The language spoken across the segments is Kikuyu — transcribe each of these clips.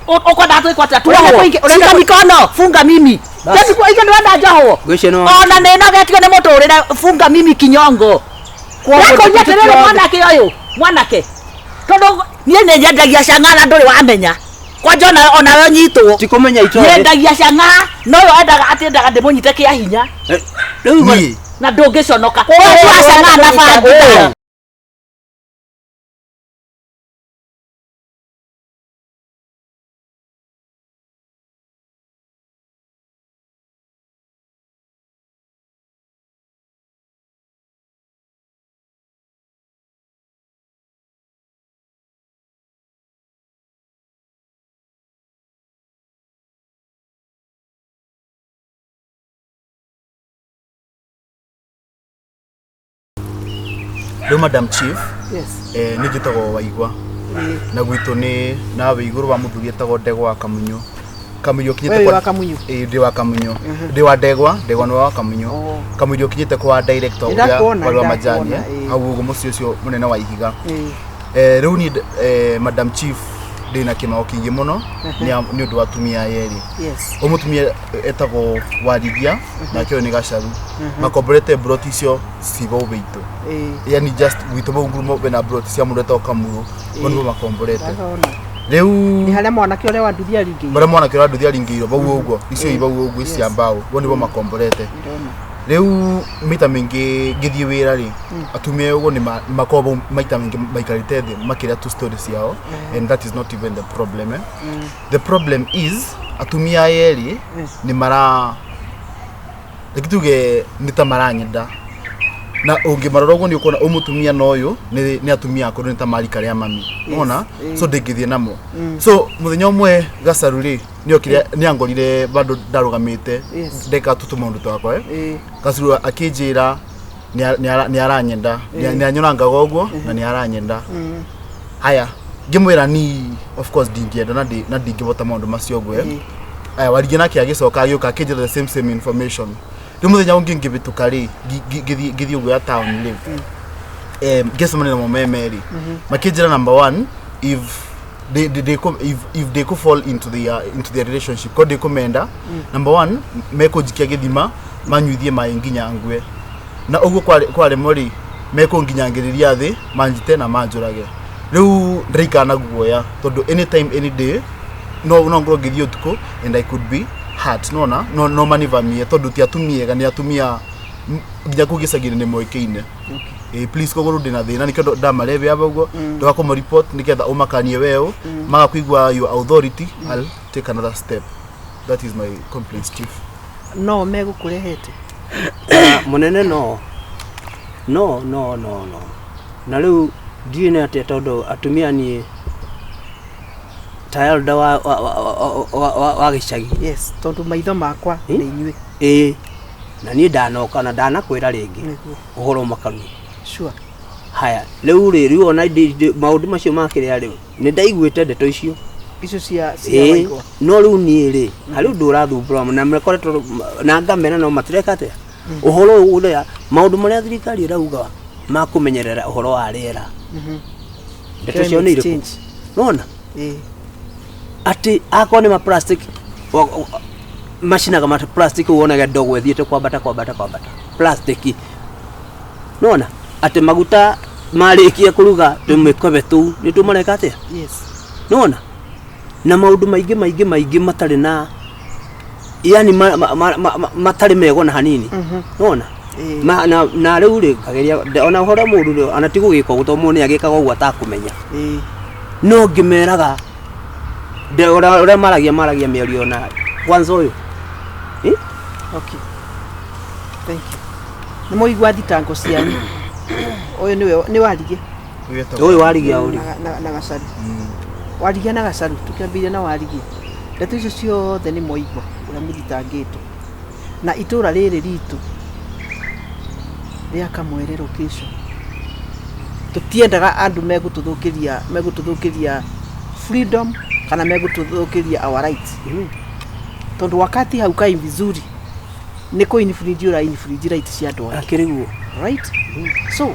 Ũkwenda twĩkwo atĩa? Ũrenda Tuohwo. ũrenda Shika mikono, funga mimi. Bas. Ithe ndĩrenda njohwo. Ngwĩciria nĩ Ona nĩ nogetio nĩ mũtũrĩre, funga mimi kinyongo. Ndakũria atĩrĩrĩ mwanake ũyũ, mwanake. Tondũ niĩ nĩ nyendagia cang'aa na ndũrĩ wamenya. Kwanja onawe ũnyitwo. Ti kũmenya itũra. Nyendagia cang'aa, no ũyũ endaga atĩ endaga ndĩmũnyite kĩa hinya Rĩu Niĩ na ndũngĩconoka. Ũyũ wa cang'aa na bangi. Rĩu Madam Chief, Yes. Nĩ njĩtagwo Waigwa na gwitũ nĩ nawe igũrũ wa mũthuri etagwo Ndegwa wa Kamunyu. Kamunyu ũkinyĩte Wewe wĩ kwa wa Kamunyu? Ĩĩ, ndĩ wa Kamunyu. Ndĩ wa Ndegwa, Ndegwa nĩ wa Kamunyu. Oh. Kamunyu ũkinyĩte kwa director Nĩ ũrĩa ndakuona, warĩ wa nĩ majani ndakuona, ĩĩ. hau ũguo mũciĩ ũcio mũnene wa ihiga. Ĩĩ. Rĩu niĩ Madam Chief ndĩna kĩmako kĩingĩ mũno nĩ ũndũ wa atumia aya erĩ. Yes. Ũyũ mũtumia etagwo Warigia nake ũyũ nĩ Gacaru. Makomborete mburoti icio ci bau witũ. Ĩĩ. Yani just gwitũ bau ngurumo bena mburoti cia mũndũ etagwo Kamuru. Bo nĩbo makomborete. Ndahona. Rĩu Nĩ harĩa mwanake ũrĩa wa nduthi aringĩirwo. barĩa mwanake ũrĩa nduthi aringĩirwo bau ũguo icio i bau ũguo ici cia mbaũ bo nĩbo makomborete. Ndona. Rĩu maita maingĩ ngĩthiĩ wĩra rĩ, atumia ũguo nĩ makoragwo maita maingĩ maikarĩte thĩ makĩrĩa tu story ciao, and that is not even the problem, eh? The problem is atumia aya erĩ nĩ mara, reke tuge nĩ ta maranyenda, na ũngĩmarora ũguo nĩ ũkuona ũyũ mũtumia na ũyũ nĩ atumia akũrũ, nĩ ta marika rĩa mami, nĩwona? So ndĩngĩthiĩ namo. So mũthenya ũmwe Gacaru rĩ nĩokire, nĩangorire bandũ ndarũgamĩte ndeka tu tũmaũndũ twakwa, eh. Gacaru akĩnjĩra nĩ aranyenda, nĩ anyorangaga ũguo na nĩ aranyenda. Haya, ngĩmwĩra ni of course ndingĩenda na ndingĩbota maũndũ macio ũguo, eh. Aya, Warigia nake agĩcoka agĩũka akĩnjĩra the same same information. Rĩu mũthenya ũngĩ ngĩbĩtũka rĩ, ngĩthiĩ ũguo ya town rĩ, ngĩcemania namo me merĩ, makĩnjĩra number one, if they if they could fall into their relationship ko ndĩkũmenda, number one mekũnjikia gĩthima manyuithie maĩ nginya ngue, na ũguo kwaremwo rĩ, mekũnginyangĩrĩria thĩ manjite na manjũrage. Rĩu ndĩraikara na guoya tondũ anytime any day no ngorwo ngĩthiĩ ũtukũ and I could be hurt, nona no manivamie tondũ ti atumia ega, nĩ atumia nginya kũu gĩcagi-inĩ nĩ moĩkaine. Please, koguo rĩu ndĩna thĩna, nĩkĩo ndamarebe aba ũguo ndũgakũmũ report nĩgetha ũmakanie weũ maga kũigua your authority. I'll take another step. That is my complaints, chief. No megũkũrehete. Ah, mũnene, no no no no no na rĩu ndiũĩ nĩ atĩa tondũ atumia niĩ ta elder wa gĩcagi. Yes, tondũ maitho makwa nĩ inyuĩ. Ĩĩ, na niĩ ndanoka na ndanakwĩra rĩngĩ ũhoro makarua. Haya, rĩu rĩ, rĩu ona maũndũ macio makĩrĩa rĩu nĩ ndaiguĩte ndeto icio. Icio cia Waigwa. No rĩu niĩ rĩ, harĩ ũndũ ũrathumbũra na makoretwo na ngamera no matireka atĩa ũhoro ũyũ ũrĩa maũndũ marĩa thirikari ĩrauga ma kũmenyerera ũhoro wa rĩera, ndeto cio nĩ Climate irĩkũ? change. Nona atĩ akorwo nĩ ma plastic macinaga ma plastic, wonage ndogo ĩthiĩte kwambata kwambata kwambata plastic. Nona atĩ maguta marĩkia kũruga tũmĩkobe tũu nĩ tũmareka atĩa? Nona na maũndũ maingĩ maingĩ maingĩ matarĩ na yani matarĩ mega ona hanini, nona na rĩu rĩ ngageria ona ũhoro mũru rĩ, ona ti gũgĩka ũguo tondũ mũndũ nĩ agĩkaga ũguo atakũmenya, no ngĩmeraga ũrĩa maragia mĩario na kwanza ũyũ. Eh? Okay. Thank you. Nĩ mũigua thitango cianyu. Ũyũ nĩwe nĩ Warigia. Ũyũ Warigia ũrĩ na Gacaru. Warigia na Gacaru, tũkĩambĩrĩria na Warigia. Ndeto icio ciothe nĩ mwaigua ũrĩa mũthitangĩtwo. Na itũra rĩrĩ ritũ rĩa Kamwere location. Tũtiendaga andũ megũtũthũkĩria freedom kana megũtũthũkĩria our rights. Tondũ wakati haukai vizuri nĩ kũ infringe ũra infringe right cia andũ angĩ. Akĩrĩ guo. Right, so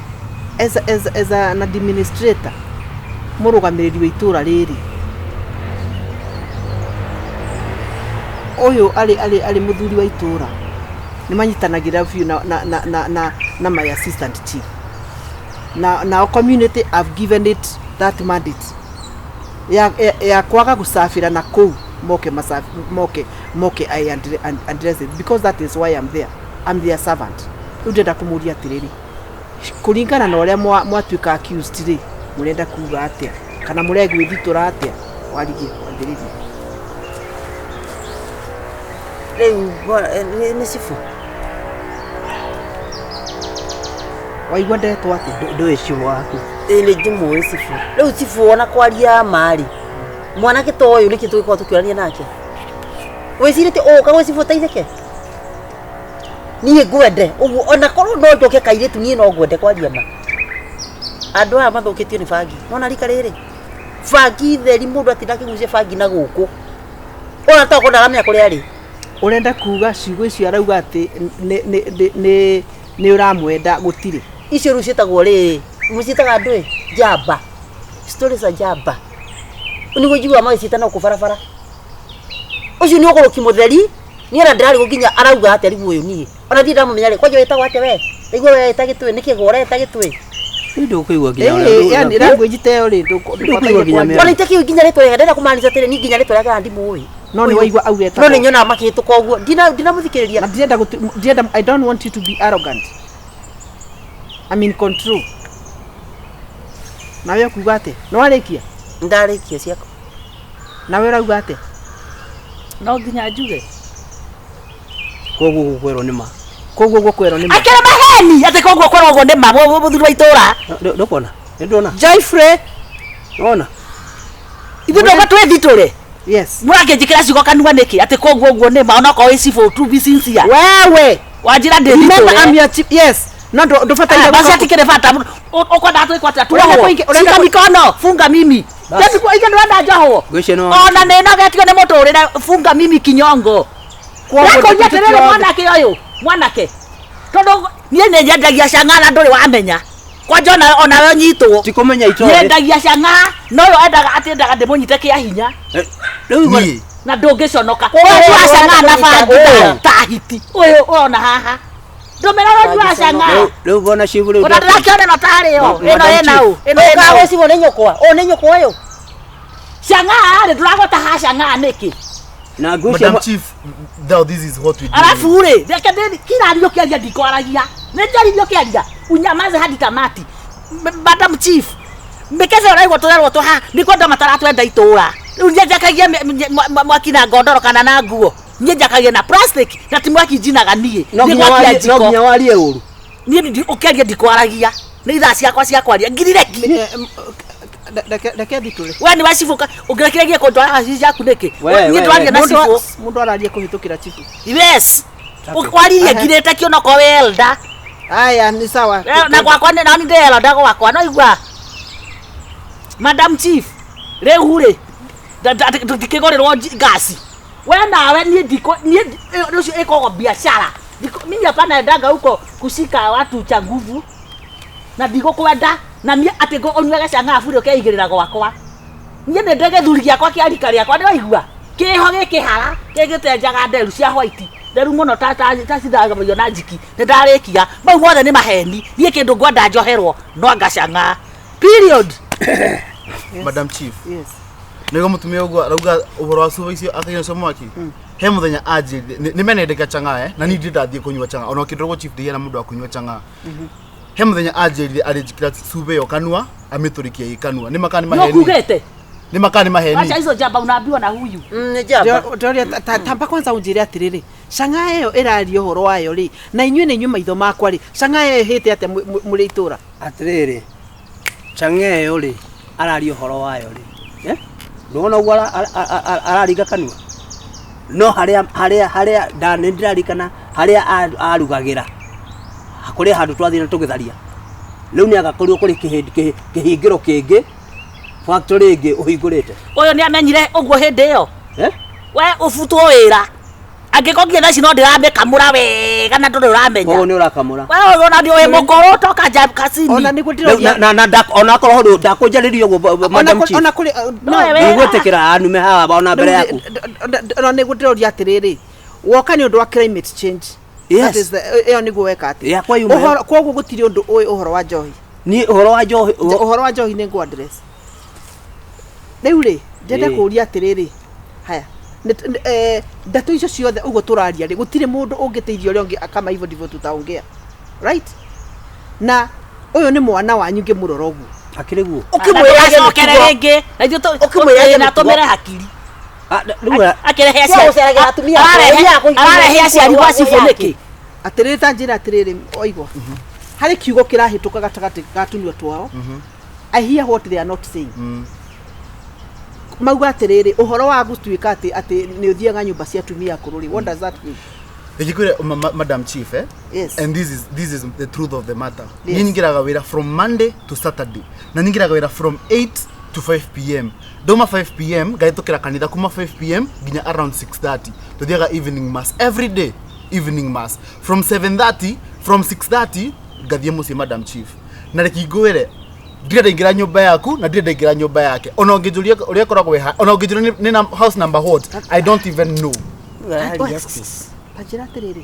as an administrator, mũrũgamĩrĩri wa itũra rĩrĩ, Ũyũ arĩ mũthuri wa itũra nĩ manyitanagĩra biũ na my assistant chief na community. I've given it that mandate ya kwaga gũcabĩra na kũu moke moke I address it because that is why I'm there. I'm their servant. Rĩu ndĩrenda kũmũria atĩrĩrĩ, kũringana na ũrĩa mwatuĩka accused rĩ, mũrenda kuga atĩa kana mũregwĩthitũra atĩa? Warigie wambĩrĩrie. Rĩu nĩ cibũ. Waigua ndetwo atĩa? Ndũĩ cibũ waku? Ĩĩ, nĩ njimũĩ cibũ. Rĩu cibũ ona kwaria marĩ mwanake ta ũyũ nĩkĩ tũgĩkorwo tũkĩũrania nake? Wĩcirĩtie ũgũka gwĩ cibũ ũteithĩke? Niĩ ngwende ũguo, ona korwo no njoke kairĩtu, niĩ no ngwende kwaria ma. Andũ aya mathũkĩtio nĩ bangi. Nona rika rĩrĩ bangi theri, mũndũ atinda akĩgucia bangi na gũkũ, ona tokorwo ndaramenya kũrĩa arĩ. Ũrenda kuga ciugo icio arauga atĩ nĩ ũramwenda gũtirĩ? Icio rĩu ciĩtagwo rĩrĩ, mũciĩtaga andũ ĩ njamba, stories za njamba, nĩguo njiguaga magĩciĩta na gũkũ barabara. Ũcio nĩ ũgũrũki mũtheri. Niĩ ona ndĩrarigwo nginya arauga atĩa rĩu ũyũ. Niĩ ona ndirĩ ndamũmenya rĩ. Kwanja wĩtagwo atĩa we? Ndaigua we wĩta Gĩtũĩ. Nĩkĩ gwa ũreta Gĩtũĩ? Rĩu ndũkũigua nginya Ĩĩ, yani language ta ĩyo rĩ, Ndũkũigua nginya mĩario. Ona itakĩũĩ nginya rĩtwa rĩake. Ndĩrenda kũmaanisha atĩrĩ, niĩ nginya rĩtwa rĩake ona ndimũĩ. No nĩ waigua augĩte. No nĩ nyonaga makĩhĩtũka ũguo, ndinamũthikĩrĩria. Na ndĩrenda I don't want you to be arrogant. I'm in control. Nawe ũkuga atĩa? Nĩ warĩkia? Ndarĩkia ciakwa. Nawe ũrauga atĩa? No nginya njuge. Koguo gũkwĩrwo nĩ ma. Koguo gũkwĩrwo nĩ ma. Akĩrĩ maheni atĩ koguo kwĩrwo ũguo nĩ ma, mũthuri wa itũra. Ndũkuona? Nĩ ndona. Joyfrey. Nona. Ithuĩ ndũka twĩthitũre. Yes. Mũrakĩnjĩkĩra ciugo kanua nĩkĩ atĩ koguo ũguo nĩ ma, onokorwo wĩ cibũ, to be sincere? Wewe. Wanjĩra Remember, ndĩthitũre. I'm your chief. Yes. No ndũbataire. Basi atikĩrĩ bata ũkwenda twĩkwo atĩa? Ũrenda Tuohwo? ũrenda Shika mikono, funga mimi. Basi. Ithe ndĩrenda njohwo. Ngwĩciria nĩ Ona nĩ nogetio nĩ mũtũrĩre, funga mimi kinyongo. Koguo Ndakũria tũtũ atĩrĩrĩ, tuothe. mwanake ũyũ, mwanake, tondũ niĩ nĩ nyendagia cang'aa na ndũrĩ wamenya kwanja onawe ũnyitwo. Ti kũmenya itoĩ. Nyendagia cang'aa, no ũyũ endaga atĩ endaga ndĩmũnyite kĩa hinya. Rĩu Niĩ Na ndũngĩconoka. Ũyũ Ũyũ cang'aa na ũrenda bangi kũnyita, ta hiti ũyũ ũrona haha ndũmĩra ũnyua cang'aa. Rĩu bona cibũ rĩu. Ona ndĩrakĩona ĩno tarĩ yo ĩno Madam ĩna ũ ĩno Ũkaga ĩna ũ gwĩ cibũ nĩ nyũkwa ũyũ, nĩ nyũkwa ũyũ. Cang'aa rĩ, ndũragweta ha cang'aa nĩkĩ? Na ngwĩciria Madam Chief, now this is what we do. Alafu rĩ, reke ndĩ kirario kĩaria, ndikwaragia, nĩ njaririo kĩaria, unyamaze hadi tamati. Madam Chief, mĩkebe ũraigua tũrerwo tũha nĩ kwenda mataratwenda itũra. Rĩu niĩ njakagia mwaki na ngondoro kana na nguo? Niĩ njakagia na plastic na ti mwaki njinaga niĩ. No Nĩ nginya gwakia warie, no njiko. nginya warie ũru. Niĩ ũkĩaria ndikwaragia, nĩ ithaa ciakwa cia kwaria ngirire ki. Reke thitũre. We nĩ wacibũka ũngĩrekererie kũndwara haci ciaku nĩkĩ? We, Niĩ we, ndwaria we. na cibũ. Mũndũ araria kũhĩtũkĩra chifu. Yes, waririe ngirĩte kĩonoko wĩ elder. Aya, nĩ sawa. Na gwakwa nĩ nani ndĩ elder gwakwa no igua. Madam Chief, rĩu rĩ tũtikĩgũrĩrwo ngasi we nawe. Niĩ ndiko niĩ ũcio ĩkoragwo biashara. Mimi hapana endanga huko kushika watu cha nguvu na ndigũkwenda na niĩ atĩ ũnyuage cang'aa bure ũkeigĩrĩra gwakwa. Niĩ nĩ ndĩ gĩthuri gĩakwa kĩa rika rĩakwa, nĩwaigua kĩho gĩkĩhara gĩgĩtenjaga nderu cia white nderu mũno ta cithambagio na njiki. Nĩ ndarĩkia, mau mothe nĩ maheni. Niĩ kĩndũ ngwenda njoherwo no anga cang'aa, period. Madam Chief, Yes. nĩguo mũtumia ũguo arauga ũhoro wa cuba icio akaina cio mwaki, he mũthenya anjĩrire nĩ menendeka chang'aa eh, na niĩ ndirĩ ndathiĩ kũnyua chang'aa ona ũkĩndorwo chief ndihiana mũndũ wa kũnyua chang'aa. He mũthenya anjĩrire arĩnjĩkĩra cuba ĩyo kanua amĩtũrĩkie ĩ kanua. Nĩ makaa nĩ maheni? Nĩũkugĩte. Nĩ makaa nĩ maheni? Acha hizo jamba unaambiwa na huyu. Nĩ njamba. Ndoria tamba kwanza unjĩre atĩrĩrĩ, cang'aa ĩyo ĩraria ũhoro wayo rĩ, na inyuĩ nĩ inyuĩ maitho makwa rĩ, cang'aa ĩyo ĩhĩte atĩa mũrĩ itũra? Atĩrĩrĩ, chang'aa ĩyo rĩ araria ũhoro wayo rĩ, eh? Ndũrona ũguo araringa kanua no harĩa nĩ ndĩrarikana harĩa arugagĩra kũrĩ handũ twathire tũgĩtharia. Rĩu nĩ agakorirwo kũrĩ kĩhingĩro kĩngĩ, factory ĩngĩ ũhingũrĩte. Ũyũ nĩ amenyire ũguo hĩndĩ ĩyo. Eh? We ũbutwo wĩra. Angĩkorwo nginya thaa ici no ndĩramĩkamũra wega na ndũrĩ ũramenya. Koguo nĩ ũrakamũra. Wewe ona ndio wĩ mũkũrũ toka nja kacini. Ona nĩguo Rĩu ndĩroria. na onakorwo hau ndakũnjarĩria ũguo Ona madam kũrĩ chief. ona kũrĩ No no wewe. Wega. Ndigwĩtĩkĩra anume haha ona mbere yaku. Ona nĩguo ndĩroria atĩrĩrĩ, woka nĩ ũndũ wa climate change. Yes. That is the ĩyo nĩguo weka atĩ. Yakwa yuma Ũhoro koguo gũtirĩ ũndũ ũĩ ũhoro wa njohi. Niĩ ũhoro wa njohi Ũhoro wa njohi nĩ ngũ address. Rĩu rĩ, ndĩrenda Ĩĩ. kũũria atĩrĩrĩ, haya ndeto icio ciothe ũguo tũraria rĩ, gũtirĩ mũndũ ũngĩteithia ũrĩa ũngĩ kama hivyo ndivyo tutaongea. Right? Na ũyũ nĩ mwana wanyu ngĩmũrora ũguo. Akĩrĩ guo. Ũkĩmwĩra age Acokere mĩtugo. rĩngĩ na ithuĩ Ũkĩmwĩra age na mĩtugo. tũmĩre hakiri. Ah, rĩu Akĩrehe Cia aciari. gũceragĩra atumia akũrũ, Ararehe ũthiaga kũhikia ararehe aciari gwa cibũ yake. nĩkĩ? Atĩrĩrĩ ta njĩra atĩrĩrĩ oigwa. Harĩ kiugo kĩrahĩtũka gatagatĩ ga tũnua twao. I hear what they are not saying. Mauga atĩrĩrĩ ũhoro wa gũtuĩka atĩ atĩ nĩ ũthiaga nyũmba cia atumia akũrũ rĩ, what does that mean? Ndikwire madam chief eh? Yes. And this is the truth of the matter. Yes. Niĩ nyingĩraga wĩra from Monday to Saturday na nyingĩraga wĩra from 8 to 5 pm. Ndauma 5 pm ngahĩtũkĩra kanitha kuma 5 pm nginya around 6:30. Tuthiaga evening mass every day, evening mass from 7:30, from 6:30 ngathiĩ mũciĩ madam chief. Na reke ngwĩre, ndirĩ ndaingĩra nyũmba yaku na ndirĩ ndaingĩra nyũmba yake. Ona ũngĩnjũria ũrĩa ĩkoragwo ĩha, ona ũngĩnjũria nĩ na house number what, I don't even know. Ta njĩra atĩrĩrĩ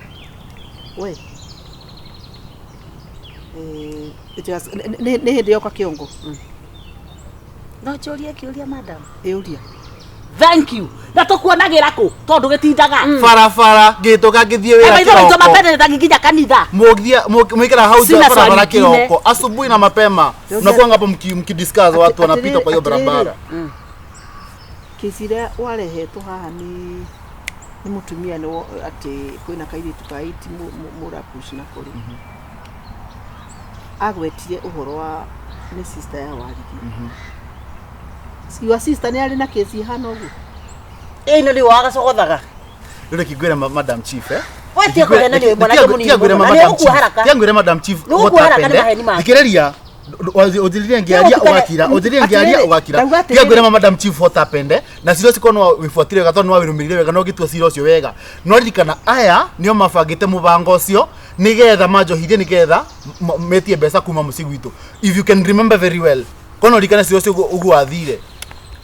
we, nĩ hĩndĩ yoka kĩongo. No njũrie kĩũria madam. Ĩũria. Thank you. Na tũkuonagĩra kũ tondũ gĩtindaga. Barabara ngĩhĩtũka ngĩthiĩ wĩra Maitho maitũ kĩroko. mapenderetaga nginya kanitha. Mwikira hau Sina nja barabara swali ingine. kiroko asubuhi na mapema, mnakuanga hapo mkidiscuss watu wanapita kwa hiyo barabara. Kesi ĩrĩa warehetwo haha nĩ mũtumia nĩ atĩ kwĩna kairĩtu ka 8 mũrapush nako rĩ, agwetire ũhoro wa nĩ sister ya Warigi. Your sister nĩ arĩ na kesi ihana ũguo? Ĩno nĩ wagacogothaga. Rĩu reke ngwĩre madam chief eh. We tiga kũhena nĩ mwanake mũnini Tiga ngwĩre mũno, na madam nĩ chief. ũgũkua haraka. Tiga ngwĩre madam chief Nĩ what ũgũkua haraka happened, nĩ eh. maheni maku. Thikĩrĩria, ũnjĩrĩrie ngĩaria Nĩ ũtukane- ũgakira, ũnjĩrĩrie ngĩaria Atĩrĩrĩ, ũgakira. ndauga Tiga atĩrĩrĩ. ngwĩre madam chief what happened eh. Na cira ũcio korwo nĩ wĩbuatire wega tondũ nĩ wawĩrũmĩrĩire wega na ũgĩtua cira ũcio wega. No ririkana aya nĩo mabangĩte mũbango ũcio nĩgetha manjohithie, nĩgetha metie mbeca kuma mũciĩ gwitũ. If you can remember very well, korwo no ũririkane cira ũcio ũguo wathire.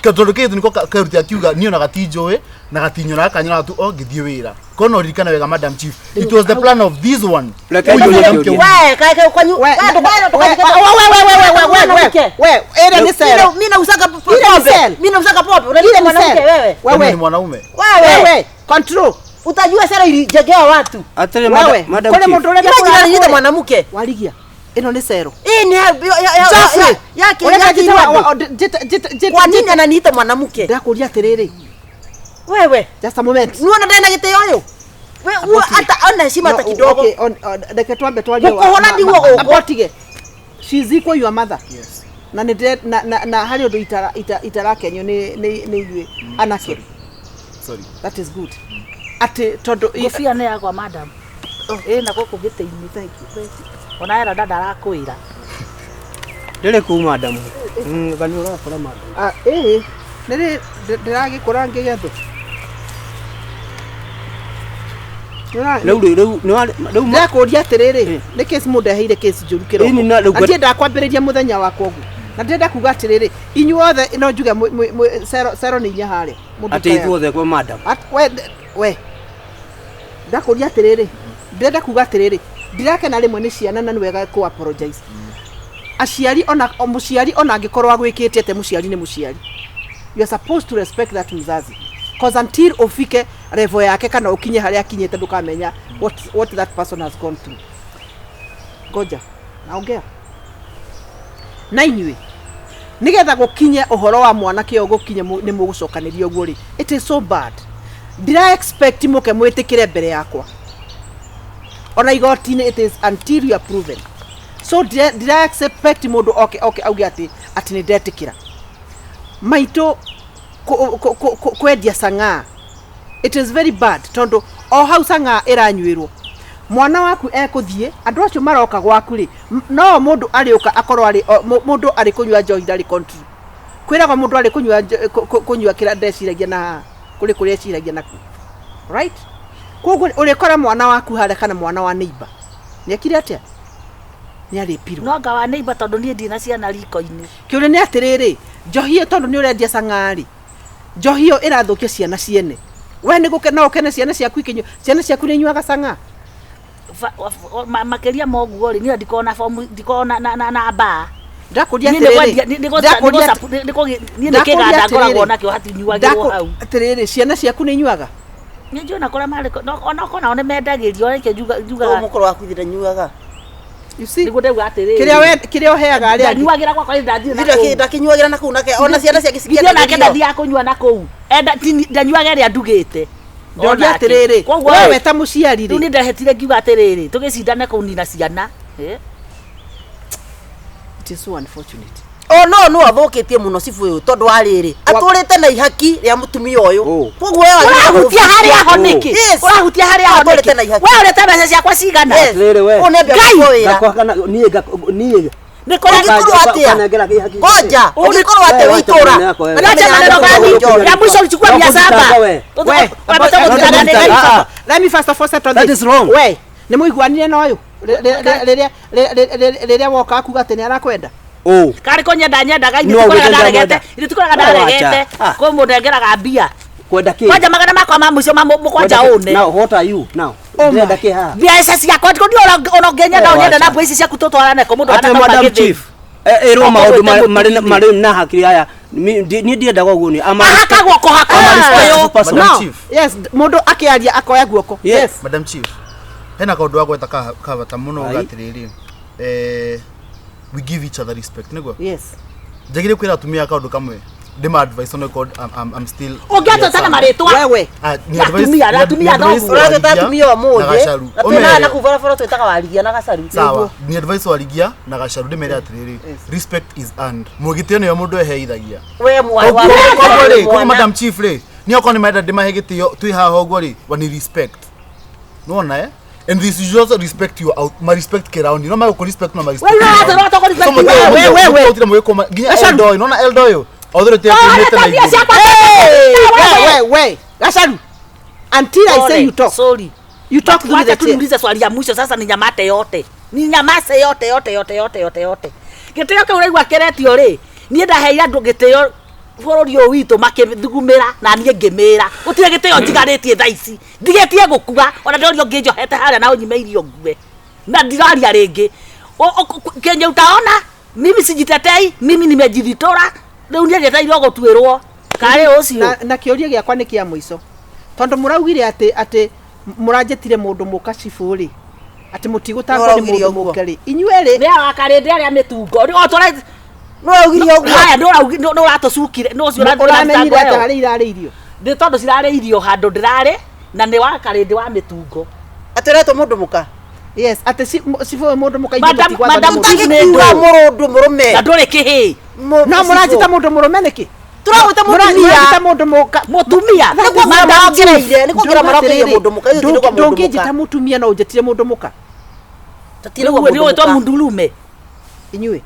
Tondũ kĩndũ nĩko karuti akiuga niĩ ona gatinjũĩ na gatinyonaga kanyonaga tu o ngĩthiĩ wĩra. Korwo no ũririkane wega madam chief, it was the plan of this one. Reke Ũyũ njũrie ũrĩa kĩũria. We, kae kae kwanyu. We, We, ndũkae we, we, we, we, we, we, ĩrĩa nĩ cell. Mimi nauzaga Ile ni pombe. cell. Mimi nauzaga pombe. Ile Unaniita ni mwanamke cell. wewe. Wewe Wewe. ni mwanaume. Wewe. Wewe, control. Utajua sera ilijengewa watu. Atĩrĩ Wewe, madam kũrĩ chief. mũndũ ũrenda Imagine kũrara ananiita kũrĩa. mwanamke. Warigia, ĩno nĩ cero. Hii ni Geoffrey, yake ũrenda yake njĩte wa- wa wa- Kwa nini ananiita mwanamke? Ndakũria atĩrĩrĩ, Wewe. just a moment. Nuona ndari na gĩtĩo ũyũ? We hata ona heshima hata No, kidogo. okay, reke twambe twarie Gũkũhũra ndigwo gũkũ. Abotige. She is equal your mother. Yes. Na nĩ na harĩ ũndũ itarakenio nĩ ithuĩ anake. Sorry. That is good. Atĩ tondũ Ngũbia nĩ yakwa madam. Ĩ na gũkũ gĩtĩ-inĩ. Thank you. Ona era dada arakwĩra. Ndĩrĩ kuu madam. Gani ũrakora madam. Ah, ĩĩ nĩrĩ ndĩragĩkũra ngĩgethwo. Rĩu rĩu rĩu Ndĩrakũria atĩrĩrĩ, nĩ kesi mũndeheire kesi njũru Ĩni kĩroko. na rĩu Na ndiendaga kwambĩrĩria mũthenya wakwa ũguo. Na ndĩrenda kuga atĩrĩrĩ, inyuothe no njuge cero nĩ inya harĩa. Mũndũ atĩ ũtarĩa. ithuothe kwa madam. We we ndakũria atĩrĩrĩ, ndĩrenda kuga atĩrĩrĩ, ndirakena rĩmwe nĩ ciana na nĩ wega kũ apologize. Aciari ona o mũciari ona angĩkorwo agwĩkĩte atĩa, mũciari nĩ mũciari. You are supposed to respect that mzazi, cause until ufike level yake kana ukinye harĩa akinyĩte ndũkamenya what that person has gone through. Ngoja naongea na inyuĩ nigetha gũkinye ũhoro wa mwanake ũyũ gũkinye nĩ mũgũcokanĩria ũguo rĩ, it is so bad. Ndira expect mũke mwĩtĩkĩre mbere yakwa ona igoti-inĩ. It is until you are proven. So ndira expect mũndũ oke oke auge atĩ nĩ ndetĩkĩra maitũ kwendia chang'aa. It is very bad tondũ o hau chang'aa ĩranyuĩrwo mwana waku ekũthiĩ andũ acio maroka gwaku rĩ, no mũndũ arĩũka akorwo arĩ mũndũ arĩ kũnyua njohi ndarĩ control. Kwĩragwo mũndũ arĩ kũnyua kũnyua kĩrĩa ndeciragia na haha kũrĩ kũrĩa eciragia nakuo, right? Koguo ũrĩkora mwana waku harĩa kana mwana wa neighbor nĩ ekire atĩa? Nĩ arĩpirwo. No anga wa neighbor tondũ niĩ ndirĩ na ciana riko-inĩ. Kĩũria nĩ atĩrĩrĩ, njohi ĩyo tondũ nĩ ũrendia cang'arĩ, njohi ĩyo ĩrathũkia ciana ciene. We nĩ gũkena no ũkene ciana ciaku ikĩnyua, ciana ciaku nĩ inyuaga cang'aa? Makĩria ma ũguo rĩ, niĩ ndikoragwo na form, ndikoragwo na na na na bar. Ndakũria Niĩ nĩ atĩrĩrĩ, kwendia, nĩ nĩ ndakũria niĩ nĩ ndakũria kĩganda ngoragwo atĩrĩrĩ, nakĩo hatinyuagĩrwo ndakũ- hau. atĩrĩrĩ, ciana ciaku nĩ inyuaga? Nĩ njũĩ na kũrĩa marĩ, onokorwo nao nĩ mendagĩrio, reke njugaga. Ũyũ mũkũrũ waku ithe ndanyuaga. You see? Nĩguo ndauga atĩrĩrĩ. Kĩrĩa we kĩrĩa ũheaga arĩa angĩ. Ndanyuagĩra gwakwa nĩ ndathiĩ na kũu. Ndakĩnyuagĩra na kũu nake ona ciana ciake Githĩ onake cikĩendagĩrio. ndathiaga kũnyua na kũu. Enda ndanyuaga ĩrĩa ndugĩte. Ndoria atĩrĩrĩ, Koguo we rĩ, we ta mũciari rĩu rĩ, nĩ ndehĩtire ngiuga atĩrĩrĩ, tũgĩcindane kũnina ciana. Eh? it is so unfortunate. O no no athũkĩtie mũno cibũ ũyũ tondũ wa rĩrĩ atũrĩte na ihaki rĩa mũtumia ũyũ. Oh. Koguo we wagĩrĩirwo Ũrahutia harĩa ho Oh. nĩkĩ? Yes. Ũrahutia harĩa ho Atũrĩte nĩkĩ? na ihaki. We ũrĩte mbeca ciakwa cigana? Yes. Atĩrĩrĩ we. Ũyũ nĩ ambia Ngai! gwĩkwo wĩra. Ngakwa kana niĩ niĩ Nĩ kũrĩa Ũngĩkorwo atĩa? Ũkanengera kĩhaki. Ngoja, ũngĩkorwo atĩa We, wĩ wacha itũra? maneno yako wewe. Acha maneno gani? Ya mwisho ulichukua mia saba. We. We, Unapata Let me- kutana let me- nini? Let me first of all settle That this. is wrong. We, nĩ mũiguanire na ũyũ rĩrĩa woka akuga atĩ nĩ arakwenda. Oh. Karĩ kũnyenda nyendaga No, ithuĩ tikoraga gũtenda ndaregete. mwenda. Ithuĩ tikoraga We, wacha. ndaregete. Ah. Kwĩ mũndengeraga mbia. Kwenda kĩ? Kwanja magana makwa ma mũico ma mũkwanja Kwenda kĩ? ũne. Now what are you now? Oh my. Ndĩrenda kĩ haha? Mbeca ciakwa ndi ona ũngĩnyenda We, ũnyende wacha. na mbua ici ciaku tũtwarane kũ mũndũ Atĩ anakauma Madam gĩthĩi. Chief ĩrwo Okorwo maũndũ wĩte marĩ mũtumia. marĩ na hakiri aya niĩ ndiendaga ũguo nĩ ama Ahaka guoko hakwa I'm a respectful ũyũ. person. Madam No. Chief. Yes, mũndũ akĩaria akoya guoko. Yes. Yes. Madam Chief, hena kaũndũ wagweta ka bata mũno Ai. uga atĩrĩrĩ, we give each other respect nĩguo Yes. njagĩrĩire kwĩra atumia kaũndũ kamwe ndĩma advice on record I'm still Ũngĩatwĩta na marĩtwa. Wewe. Ah, ni Na advice- atumia, na ni atumia advice thoguo. Ũratwĩta Warigia atumia na ũmũthĩ. Gacaru. Na twĩna Ũmere. na kũu barabara twĩtaga warigia na gacaru. Sawa, ni advice warigia na gacaru ndĩmere atĩrĩrĩ, respect is earned. Mũgĩtĩo nĩyo mũndũ eheithagia. We mwana wa Koguo rĩ, koguo mwana. Madam Chief rĩ, niĩ okorwo nĩ marenda ndĩmahe gĩtĩo twĩ haha ũguo rĩ, wani respect. Nĩwona eh? And this you also respect your out, ma respect kĩraũndi. No magũkũ respect no ma respect. We ũratwĩra ũtagũ respect So, we. we, we, we. mũtĩ mũgĩkũma nginya elder ũyũ, nĩwona elder ũyũ? Authority Oh, yaku areta yumĩte na mbia igũrũ. ciakwa. Hey, Wewe. we, we, we. Gacaru. Until I say you talk. Sorry. You talk through Wacha the tu chair. niulize swali ya mwisho sasa, ninyamate yote, ninyamase yote yote yote yote yote yote. Gĩtĩo kĩu ũraigua kĩretio rĩ, niĩ ndaheire andũ gĩtĩo bũrũri ũyũ witũ makĩthugumĩra na niĩ ngĩmĩra gũtirĩ gĩtĩo njigarĩtie thaa ici ndigĩtie gũkua ona ndorio ngĩnjohete harĩa na ũnyime irio ngue na ndiraria rĩngĩ kenye utaona mimi sijitetei mimi nimejithitora rĩu niĩ njetereirwo gũtuĩrwo karĩ ũcio Na kĩũria gĩakwa nĩ kĩa mũico. Tondũ mũraugire atĩ atĩ mũranjĩtire mũndũ mũka cibũ rĩ. Atĩ mũtigũtangwo nĩ Nĩũraugire mũndũ ũguo. mũke rĩ. Inyuĩ rĩ nĩ awakarĩndĩ arĩa mĩtungo Rĩ, o tũra No waugire ũguo. haya nĩ ũratũcukire nĩ ũcio ũramenyire atĩ ũratangwo harĩa irarĩ irio. nĩ tondũ cirarĩ irio handũ ndĩrarĩ na nĩ wakarĩndĩ wa mĩtungo Atĩ ũretwo mũndũ mũka. Yes, atĩ cibũ ũyũ mũndũ mũka ithuĩ Madam- tũtigwathwo nĩ Madam mũndũ. Chief nĩ Ũtangĩkiuga ndũ. mũrũndũ mũrũme. na ndũrĩ kĩhĩ No mũranjĩta mũndũ mũrũme nĩkĩ? Tũragwĩta mũtumia. Mũranjĩta mũndũ mũka. mũtumia Nĩ kuongerera Madam Chief. marongereire, nĩ kuongerera marongereire mũndũ mũka, ithuĩ tũtirĩ kwa mũndũ mũka. Ndũngĩnjĩta mũtumia no ũnjĩtire mũndũ mũka. Tũtirĩ kwa Rĩu nĩ mũndũ ũgwĩtwo mũka. mundurume Inyuĩ.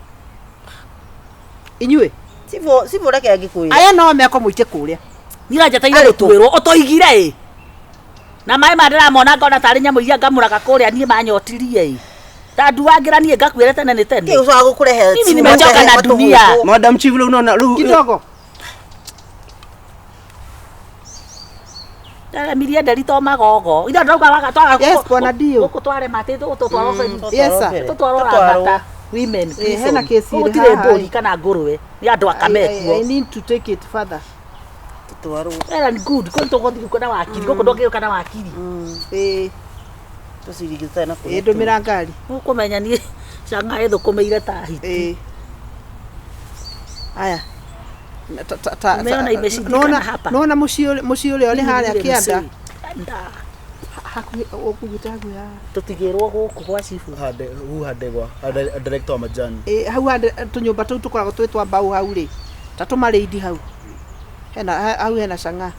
Inyuĩ. Cibũ cibũ reke ngĩkwĩre. Aya no meko mũitie kũrĩa. niranjeteire Arĩ kũ? gũtuĩrwo ũtoigire ĩ na maĩ ma ndĩramona ngona tarĩ nyamũ iria ngamũraga kũrĩa niĩ manyotirie ĩ ta nduangĩra niĩ ngakuĩre tene nĩ tene Kĩ ũcoka gũkũrehe Mimi nimechoka na dunia. Madam Chief rĩu nona rĩu Kidogo. ndaremirie nderi to magogo ira ndauga waga twaga Yes, bwana Dio. gũkũ twarema atĩ tũtwarwo Yes, sir. tũtwarwo Rambata women Eh, hena prison. kesi ĩrĩ gũtirĩ haha, mbũri ĩ. kana ngũrwe nĩ andũ I, I, I akamekuo need to take it further. Tũtwarwo. Well and good kũu tũgũthiĩ kuo na wakiri gũkũ ndũngĩũka na wakiri Ĩĩ, Tũcirigitane na ĩĩ kũrĩa. ndũmĩra ngari. ũkũmenya niĩ canga ĩthũkũmĩire ta hiti Ĩĩ. Aya. Na- ta- ta- ta- Umeona ta- imeshindikana nona- hapa. Nona mũciĩ mũciĩ ũrĩa ũrĩ harĩa kĩanda. Nda. Hakuhĩ ũkugĩte hakuhĩ haha. Tũtigĩrwo gũkũ gwa cibũ. Hande, hu handegwa, director wa majani. Ĩĩ hau hande tũnyũmba tũu tũkoragwo twĩ twa mbaũ hau rĩ. Ta tũmarĩindi hau. Hena hau hena cang'aa.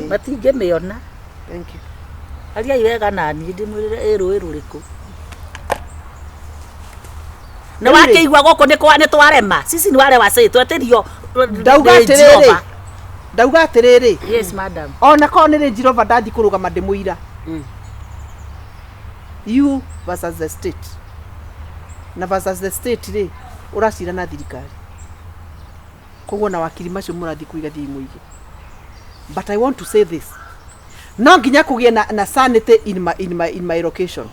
Matingĩmĩona. Thank you. Ariai wega naniĩ ndĩmwĩrĩre ĩ rũĩ rũrĩkũ. Nĩ Rĩu rĩ- wakĩigua gũkũ nĩ kwa nĩ twarema. Sisi ni wale wasee twetĩrio Ndauga atĩrĩrĩ, Ndauga atĩrĩrĩ, Yes, madam. Ona korwo nĩ Range Rover ndathiĩ kũrũgama ndĩ mũira. You versus the state. Na versus the state rĩ, ũracira na thirikari. Koguo na wakiri macio mũrathiĩ kũiga thiĩi mũige. But I want to say this. No nginya kũgĩe na sanity in my location.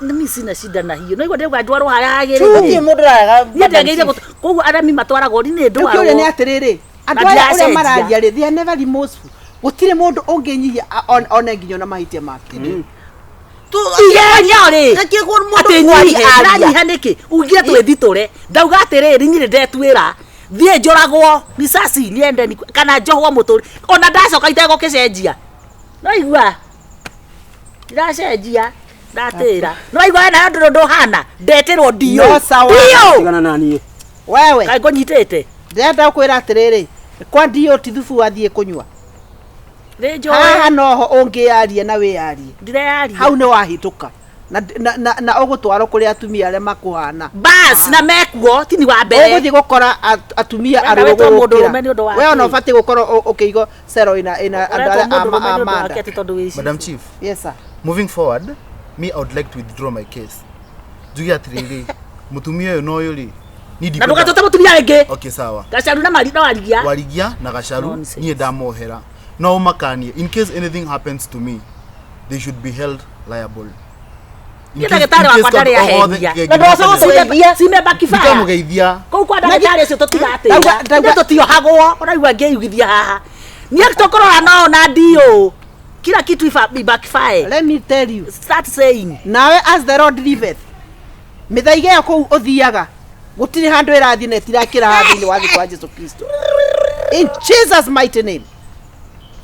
Mimi sina shida na hiyo. No igua ndĩrauga ndwarwo harĩa Gũtirĩ hagĩrĩire. mũndũ ũrarega. Niĩ ndagĩrĩire koguo aremi matwaragwo ni nĩ Rĩu kĩũria nĩ ndwarwo. atĩrĩrĩ, andũ Na aya ũrĩa ndiracenjia. mararia rĩ, they are never remorseful. Gũtirĩ mũndũ ũngĩnyihia one nginya ona mahĩtia make. Igenyo rĩ. Reke mũndũ Atĩ kwaria nyihe, aria. ndĩranyiha nĩkĩ? Ugire twĩthitũre. Ndauga atĩrĩrĩ, niĩ nĩ ndetuĩra. Thiĩ njũragwo risasi niende kana njohwo mũtũri. Ona ndacoka itegũkĩcenjia. No igua. Ndiracenjia. Ndatĩra. No igua we nawe ndũrĩ ũndũ ũhana. Ndetĩrwo ndiũ. No sawa. Ndiũ. Tigana na niĩ. Wewe. Kaĩ ngũnyitĩte? Ndĩrenda kwĩra atĩrĩrĩ, kwa ndiũ ti thubu wathiĩ kũnyua. Nĩ njũĩ. Haha noho ũngĩyaria na wĩyarie. Ndireyaria. Hau nĩ wahĩtũka. Na ũgũtwarwo kũrĩ atumia arĩa makũhana. Bas na mekuo ti ni wa mbere. Ũgũthiĩ gũkora atumia Wenda arũrũ wĩtwo gũgũkĩra. mũndũrũme nĩ ũndũ wa We ona kĩ? ũbatiĩ gũkorwo ũkĩigwo cero ĩna andũ Ũretwo arĩa mũndũrũme a nĩ ũndũ manda. wake atĩ tondũ wĩ cibũ. Madam Chief, Yes sir. moving forward, me, I would like to withdraw my case. Njuge atĩrĩrĩ, mũtumia ũyũ na ũyũ rĩ, niĩ Na ndikwenda. ndũgatũte mũtumia rĩngĩ. Okay, sawa. Gacaru na mari na warigia. Warigia na Gacaru Nonsense. niĩ ndamohera. No ũmakanie, in case anything happens to me, they should be held liable. In Niĩ case- ndagĩtarĩ in case wakwa ndarĩ tondũ o gothe aheria. Na ndwacoka Simebakifaya. Ndikamũgeithia. Kũu kwa ndagĩtarĩ ũcio tũtigatĩra. Ndauga- Ithuĩ tũtiohagwo. Ũraigua ngĩyugithia haha. Niĩ tũkũrora no na ndiũ. Kila kitu ibackfire. Let me tell you. Start saying. Nawe as the Lord liveth. Mĩthaiga ĩyo kũu ũthiaga gũtirĩ handũ ĩrathiĩ na ĩtirakĩra haha thĩinĩ wa thĩ kwa Jesu Kristo. In Jesus mighty name.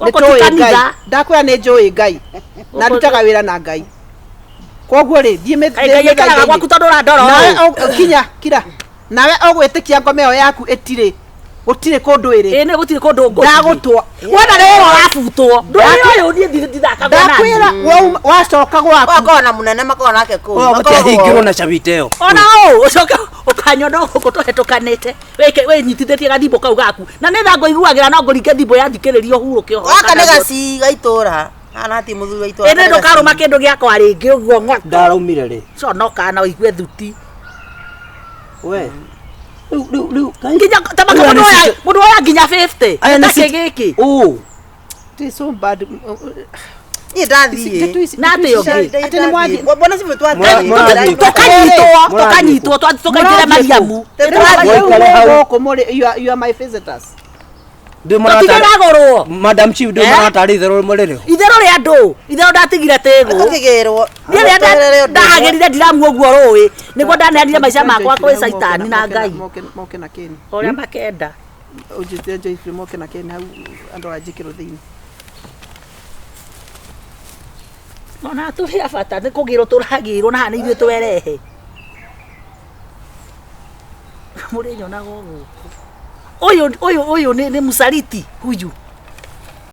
Gũkũ ti Nĩtũĩ Ngai. kanitha. Ndakwĩra nĩ njũĩ Ngai. Na Gũkũ- ndutaga wĩra na Ngai. Koguo rĩ, thiĩ Kaĩ Ngai aikaraga gwaku tondũ ũrandora Nawe ũũ. kinya kira. Nawe ũgwĩtĩkia ngoma ĩyo yaku ĩtirĩ gũtirĩ kũndũ ĩrĩ. Ĩĩ nĩ gũtirĩ kũndũ ngũthiĩ. Ndagũtwa. Wona rĩrĩ ũrabutwo. Ndũĩ ũyũ niĩ ndithakagwo nani. Ndakwĩra wacoka gwaku. Makoragwo na mũnene makoragwo nake kũu. Oh, gũtiahingĩrwo na cabita ĩyo. Ona ũũ ũcoke ũkanyona gũkũ tũhetũkanĩte wĩke wĩnyitithĩtie gathimbo kau gaku na nĩ tha ngũiguagĩra no ngũringe thimbo yathikĩrĩrio hurũke ũhoro Gaka kana nĩ guo. gaci ga itũra. Haha hatirĩ mũthuri wa itũra. Ĩndĩ ndũkarũma kĩndũ gĩakwa rĩngĩ ũguo ng'oto. Ndaraumire rĩ. Conoka na ũigue thuti. We. Rĩu rĩu rĩu kaĩ- Nginya ta maka Aya mũndũ nĩ oya mũndũ oya nginya 50. Aya nĩ Takĩ gĩkĩ. Ũ. It is so bad. Niĩ ndathiĩ. Na atĩ ũngĩ. Atĩ nĩ mwathiĩ. Mbona cibũ twathiĩ. Mũrathiĩ kũ? Tũkanyitwo, Mũrathiĩ tũkanyitwo, tũkaingĩra Mũrathiĩ kũ? Mariamu. Rĩu Mũikare mwĩ hau. gũkũ mũrĩ you are my visitors. Ndĩ mũratarĩ. Tũtigĩragũrwo. Madam Chief ndĩ Eh? mũratarĩ itherũ rĩmwe rĩrĩ. Itherũ rĩa ndũ. Itherũ ndatigire tĩgũ. Tũkĩgĩrwo. Niĩ rĩrĩa ndahagĩrire ndiramu ũguo rũĩ nĩguo ndaneanire maica makwa kwĩ caitani na Ngai. Moke na kĩni. Ũrĩa makenda. Ũnjĩtĩre Joyce moke na kĩni hau andũ a njĩkĩrwo thĩinĩ. Ona tũrĩ a bata nĩ kũgĩrwo tũragĩrwo na haha nĩ ithuĩ twerehe. Mũrĩnyonaga o gũkũ. Ũyũ ũyũ ũyũ nĩ mũsaliti huyu.